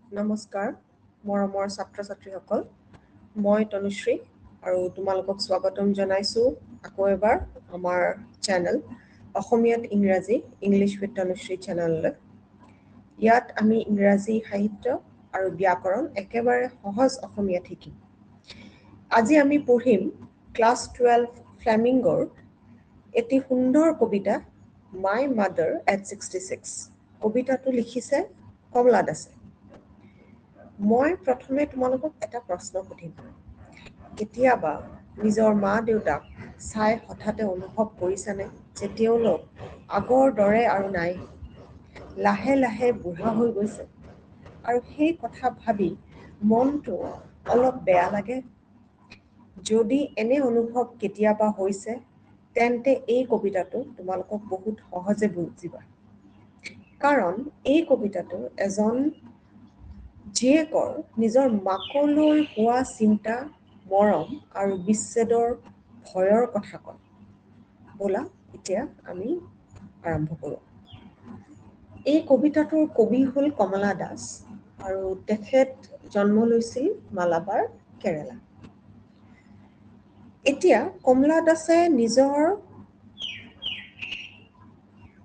নমস্কাৰ মৰমৰ ছাত্ৰ ছাত্ৰীসকল, মই তনুশ্ৰী আৰু তোমালোকক স্বাগতম জনাইছোঁ আকৌ এবাৰ আমাৰ চেনেল অসমীয়াত ইংৰাজী ইংলিছ উইথ তনুশ্ৰী চেনেললৈ। ইয়াত আমি ইংৰাজী সাহিত্য আৰু ব্যাকৰণ একেবাৰে সহজ অসমীয়াত শিকিম। আজি আমি পঢ়িম ক্লাছ 12 ফ্লেমিংগৰ এটি সুন্দৰ কবিতা my mother at 66। কবিতাটো লিখিছে কমলা দাসে। মই প্ৰথমে তোমালোকক এটা প্ৰশ্ন সুধিম। কেতিয়াবা নিজৰ মা দেউতাক চাই হঠাতে অনুভৱ কৰিছানে যে তেওঁলোক আগৰ দৰে আৰু নাই, লাহে লাহে বুঢ়া হৈ গৈছে, আৰু সেই কথা ভাবি মনটো অলপ বেয়া লাগে? যদি এনে অনুভৱ কেতিয়াবা হৈছে, তেন্তে এই কবিতাটো তোমালোকক বহুত সহজে বুজিবা, কাৰণ এই কবিতাটো এজন জীয়েকৰ নিজৰ মাকলৈ হোৱা চিন্তা, মৰম আৰু বিচ্ছেদৰ ভয়ৰ কথা কয়। ব'লা, এতিয়া আমি আৰম্ভ কৰোঁ। এই কবিতাটোৰ কবি হ'ল কমলা দাস আৰু তেখেত জন্ম লৈছিল মালাবাৰ, কেৰেলা। এতিয়া কমলা দাসে নিজৰ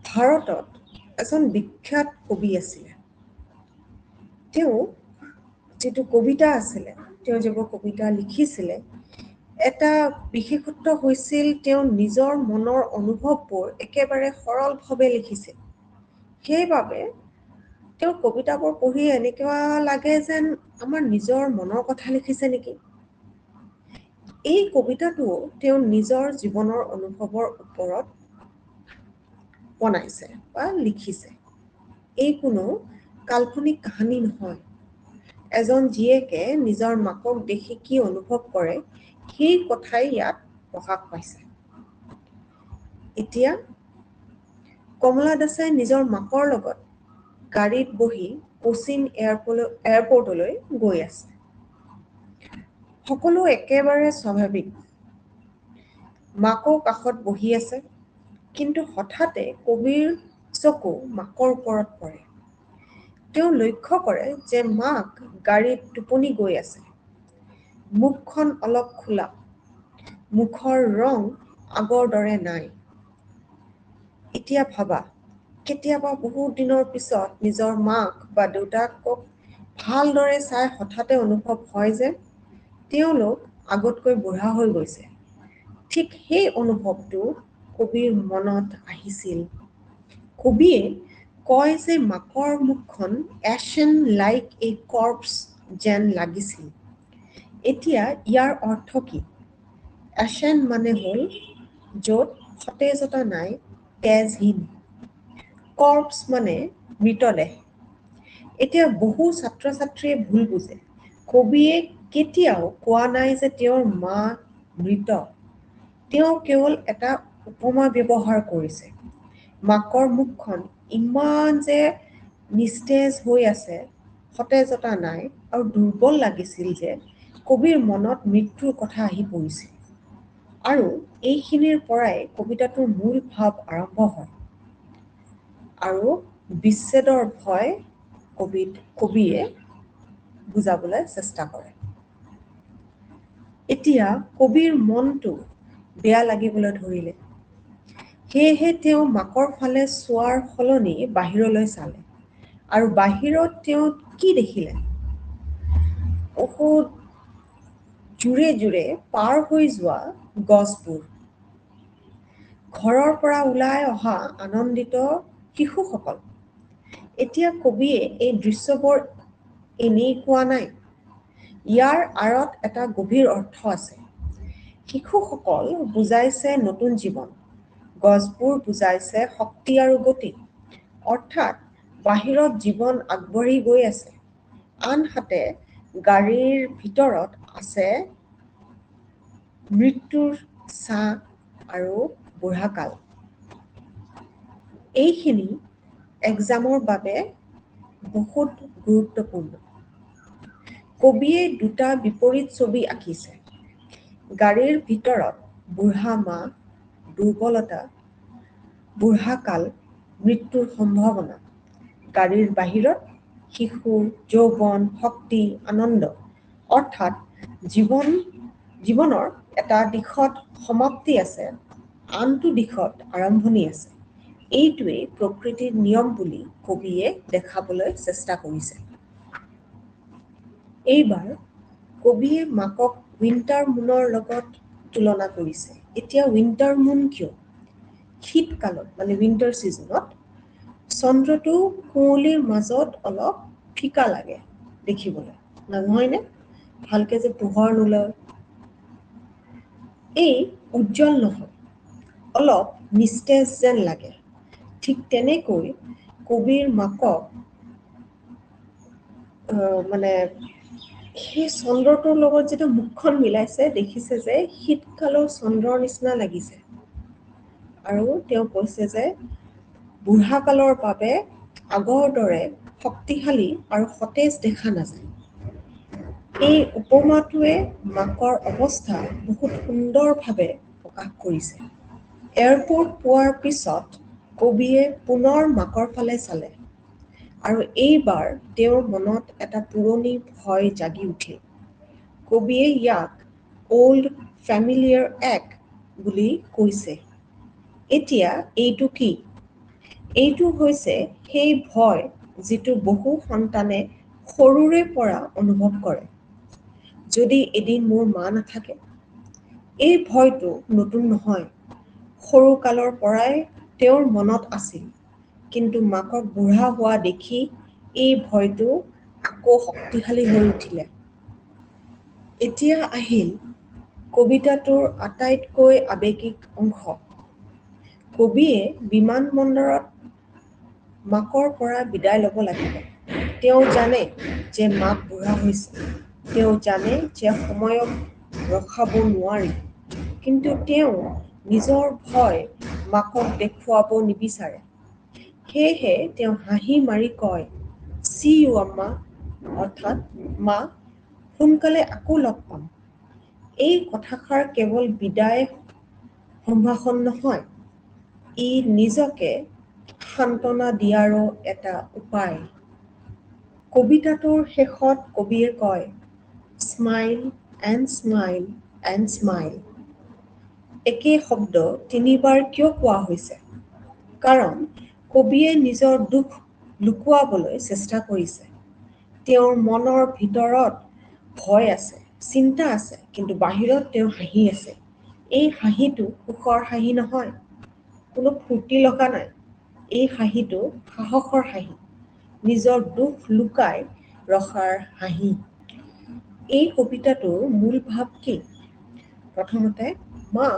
ভাৰতত এজন বিখ্যাত কবি আছিলে। তেওঁ যিটো কবিতা আছিলে, তেওঁ যিবোৰ কবিতা লিখিছিলে, এটা বিশেষত্ব হৈছিল তেওঁ নিজৰ মনৰ অনুভৱবোৰ একেবাৰে সৰলভাৱে লিখিছিল। সেইবাবে তেওঁৰ কবিতাবোৰ পঢ়ি এনেকুৱা লাগে যেন আমাৰ নিজৰ মনৰ কথা লিখিছে নেকি। এই কবিতাটোও তেওঁ নিজৰ জীৱনৰ অনুভৱৰ ওপৰত বনাইছে বা লিখিছে। এই কোনো কাল্পনিক কাহিনী নহয়। এজন জীয়েকে নিজৰ মাকক দেখি কি অনুভৱ কৰে, সেই কথাই ইয়াত প্ৰকাশ পাইছে। এতিয়া কমলা দাসে নিজৰ মাকৰ লগত গাড়ীত বহি কোচিন এয়াৰপৰ্টলৈ গৈ আছে। সকলো একেবাৰে স্বাভাৱিক। মাকো কাষত বহি আছে, কিন্তু হঠাতে কবিৰ চকু মাকৰ ওপৰত পৰে। তেওঁ লক্ষ্য কৰে যে মাক গাড়ীত টোপনি গৈ আছে। মুখখন অলপ খোলা, মুখৰ ৰং আগৰ দৰে নাই। এতিয়া ভাবা, কেতিয়াবা বহুত দিনৰ পিছত নিজৰ মাক বা দেউতাকক ভালদৰে চাই হঠাতে অনুভৱ হয় যে তেওঁলোক আগতকৈ বুঢ়া হৈ গৈছে। ঠিক সেই অনুভৱটো কবিৰ মনত আহিছিল। কবিয়ে কয় যে মাকৰ মুখখন এশ্বেন লাইক এ কৰ্পছ যেন লাগিছিল। এতিয়া ইয়াৰ অৰ্থ কি? এশ্বেন মানে হ'ল য'ত সতেজতা নাই, তেজহীন। কৰ্পছ মানে মৃতদেহ। এতিয়া বহু ছাত্ৰ ছাত্ৰীয়ে ভুল বুজে। কবিয়ে কেতিয়াও কোৱা নাই যে তেওঁৰ মা মৃত। তেওঁ কেৱল এটা উপমা ব্যৱহাৰ কৰিছে। মাকৰ মুখখন ইমান যে নিস্তেজ হৈ আছে, সতেজতা নাই আৰু দুৰ্বল লাগিছিল যে কবিৰ মনত মৃত্যুৰ কথা আহি পৰিছিল। আৰু এইখিনিৰ পৰাই কবিতাটোৰ মূল ভাৱ আৰম্ভ হয় আৰু বিচ্ছেদৰ ভয় কবিয়ে বুজাবলৈ চেষ্টা কৰে। এতিয়া কবিৰ মনটো বেয়া লাগিবলৈ ধৰিলে। সেয়েহে তেওঁ মাকৰ ফালে চোৱাৰ সলনি বাহিৰলৈ চালে। আৰু বাহিৰত তেওঁ কি দেখিলে? বহুত জোৰে জোৰে পাৰ হৈ যোৱা গছবোৰ, ঘৰৰ পৰা ওলাই অহা আনন্দিত শিশুসকল। এতিয়া কবিয়ে এই দৃশ্যবোৰ এনেই কোৱা নাই, ইয়াৰ আঁৰত এটা গভীৰ অৰ্থ আছে। শিশুসকল বুজাইছে নতুন জীৱন, গছবোৰ বুজাইছে শক্তি আৰু গতি। অৰ্থাৎ বাহিৰত জীৱন আগবাঢ়ি গৈ আছে, আনহাতে গাড়ীৰ ভিতৰত আছে মৃত্যুৰ ছাঁ আৰু বুঢ়াকাল। এইখিনি এক্সামৰ বাবে বহুত গুৰুত্বপূৰ্ণ। কবিয়ে দুটা বিপৰীত ছবি আঁকিছে। গাড়ীৰ ভিতৰত বুঢ়া মা, দুৰ্বলতা, বুঢ়াকাল, মৃত্যুৰ সম্ভাৱনা। গাড়ীৰ বাহিৰত শিশু, যৌৱন, শক্তি, আনন্দ। অৰ্থাৎ জীৱনৰ এটা দিশত সমাপ্তি আছে, আনটো দিশত আৰম্ভণি আছে। এইটোৱেই প্ৰকৃতিৰ নিয়ম বুলি কবিয়ে দেখাবলৈ চেষ্টা কৰিছে। এইবাৰ কবিয়ে মাকক উইণ্টাৰ মুনৰ লগত তুলনা কৰিছে। এতিয়া উইণ্টাৰ মুন কিয়? শীতকালত, মানে উইণ্টাৰ ছিজনত চন্দ্ৰটো কুঁৱলীৰ মাজত অলপ ফিকা লাগে দেখিবলৈ, নহয়নে? ভালকে যে পোহৰ নোলায়, এই উজ্জ্বল নহয়, অলপ নিস্তেজ যেন লাগে। ঠিক তেনেকৈ কবিৰ মাকক মানে সেই চন্দ্ৰটোৰ লগত যেতিয়া মুখখন মিলাইছে, দেখিছে যে শীতকালৰ চন্দ্ৰৰ নিচিনা লাগিছে। আৰু তেওঁ কৈছে যে বুঢ়াকালৰ বাবে আগৰ দৰে শক্তিশালী আৰু সতেজ দেখা নাযায়। এই উপমাটোৱে মাকৰ অৱস্থা বহুত সুন্দৰভাৱে প্ৰকাশ কৰিছে। এয়াৰপৰ্ট পোৱাৰ পিছত কবিয়ে পুনৰ মাকৰ ফালে চালে আৰু এইবাৰ তেওঁৰ মনত এটা পুৰণি ভয় জাগি উঠিল। কবিয়ে ইয়াক অল্ড ফেমিলিয়াৰ এক বুলি কৈছে। এতিয়া এইটো কি? এইটো হৈছে সেই ভয় যিটো বহু সন্তানে সৰুৰে পৰা অনুভৱ কৰে, যদি এদিন মোৰ মা নাথাকে। এই ভয়টো নতুন নহয়, সৰুকালৰ পৰাই তেওঁৰ মনত আছিল। কিন্তু মাকক বুঢ়া হোৱা দেখি এই ভয়টো আকৌ শক্তিশালী হৈ উঠিলে। এতিয়া আহিল কবিতাটোৰ আটাইতকৈ আৱেগিক অংশ। কবিয়ে বিমানবন্দৰত মাকৰ পৰা বিদায় ল'ব লাগিব। তেওঁ জানে যে মাক বুঢ়া হৈছে, তেওঁ জানে যে সময়ক ৰখাব নোৱাৰি, কিন্তু তেওঁ নিজৰ ভয় মাকক দেখুৱাব নিবিচাৰে। সেয়েহে তেওঁ হাঁহি মাৰি কয়, "চি ইউ আম্মা", অৰ্থাৎ মা, সোনকালে আকৌ লগ পাম। এই কথাষাৰ কেৱল বিদায় সম্ভাষণ নহয়, ই নিজকে সান্ত্বনা দিয়াৰো এটা উপায়। কবিতাটোৰ শেষত কবিয়ে কয়, "Smile and smile and smile." একে শব্দ তিনিবাৰ কিয় কোৱা হৈছে? কাৰণ কবিয়ে নিজৰ দুখ লুকুৱাবলৈ চেষ্টা কৰিছে। তেওঁৰ মনৰ ভিতৰত ভয় আছে, চিন্তা আছে, কিন্তু বাহিৰত তেওঁ হাঁহি আছে। এই হাঁহিটো সুখৰ হাঁহি নহয়, কোনো ফূৰ্তি লগা নাই। এই হাঁহিটো সাহসৰ হাঁহি, নিজৰ দুখ লুকাই ৰখাৰ হাঁহি। এই কবিতাটোৰ মূল ভাৱ কি? প্ৰথমতে, মা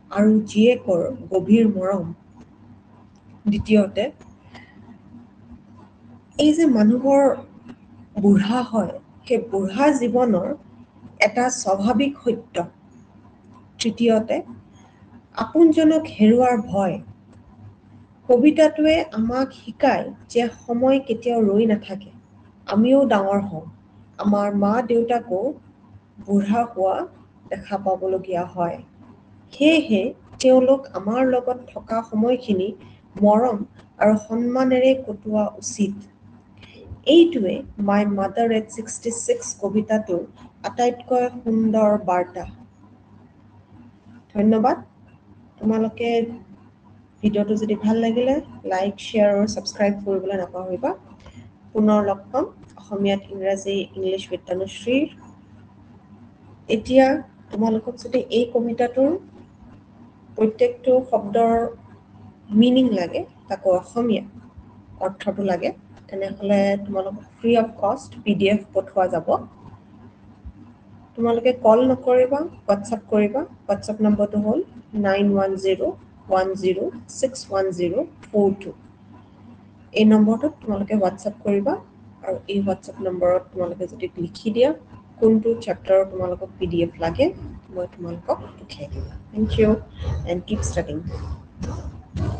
আৰু জীয়েকৰ গভীৰ মৰম। দ্বিতীয়তে, এই যে মানুহৰ বুঢ়া হয়, সেই বুঢ়া জীৱনৰ এটা স্বাভাৱিক সত্য। তৃতীয়তে, আপোনজনক হেৰুৱাৰ ভয়। কবিতাটোৱে আমাক শিকায় যে সময় কেতিয়াও ৰৈ নাথাকে, আমিও ডাঙৰ হওঁ, আমাৰ মা দেউতাকো বুঢ়া হোৱা দেখা পাবলগীয়া হয়। সেয়েহে তেওঁলোক আমাৰ লগত থকা সময়খিনি মৰম আৰু সন্মানেৰে কটোৱা উচিত। এইটোৱে "my mother at 66" কবিতাটোৰ আটাইতকৈ সুন্দৰ বাৰ্তা। ধন্যবাদ। তোমালোকে ভিডিঅ'টো যদি ভাল লাগিলে লাইক, শ্বেয়াৰ আৰু ছাবস্ক্ৰাইব কৰিবলৈ নাপাহৰিবা। পুনৰ লগ পাম অসমীয়াত ইংৰাজী ইংলিছ উইথ তনুশ্ৰীৰ। এতিয়া তোমালোকক যদি এই কবিতাটোৰ প্ৰত্যেকটো শব্দৰ মিনিং লাগে, তাকো অসমীয়া অৰ্থটো লাগে, তেনেহ'লে তোমালোকক ফ্ৰী অফ কষ্ট পিডিএফ পঠোৱা যাব। তোমালোকে কল নকৰিবা, হোৱাটছআপ কৰিবা। হোৱাটছআপ নম্বৰটো হ'ল 9101061042। এই নম্বৰটোত তোমালোকে হোৱাটছআপ কৰিবা আৰু এই হোৱাটছআপ নম্বৰত তোমালোকে যদি লিখি দিয়া কোনটো চেপ্টাৰৰ তোমালোকক পিডিএফ লাগে, মই তোমালোকক পঠিয়াই দিম। Thank you and keep studying.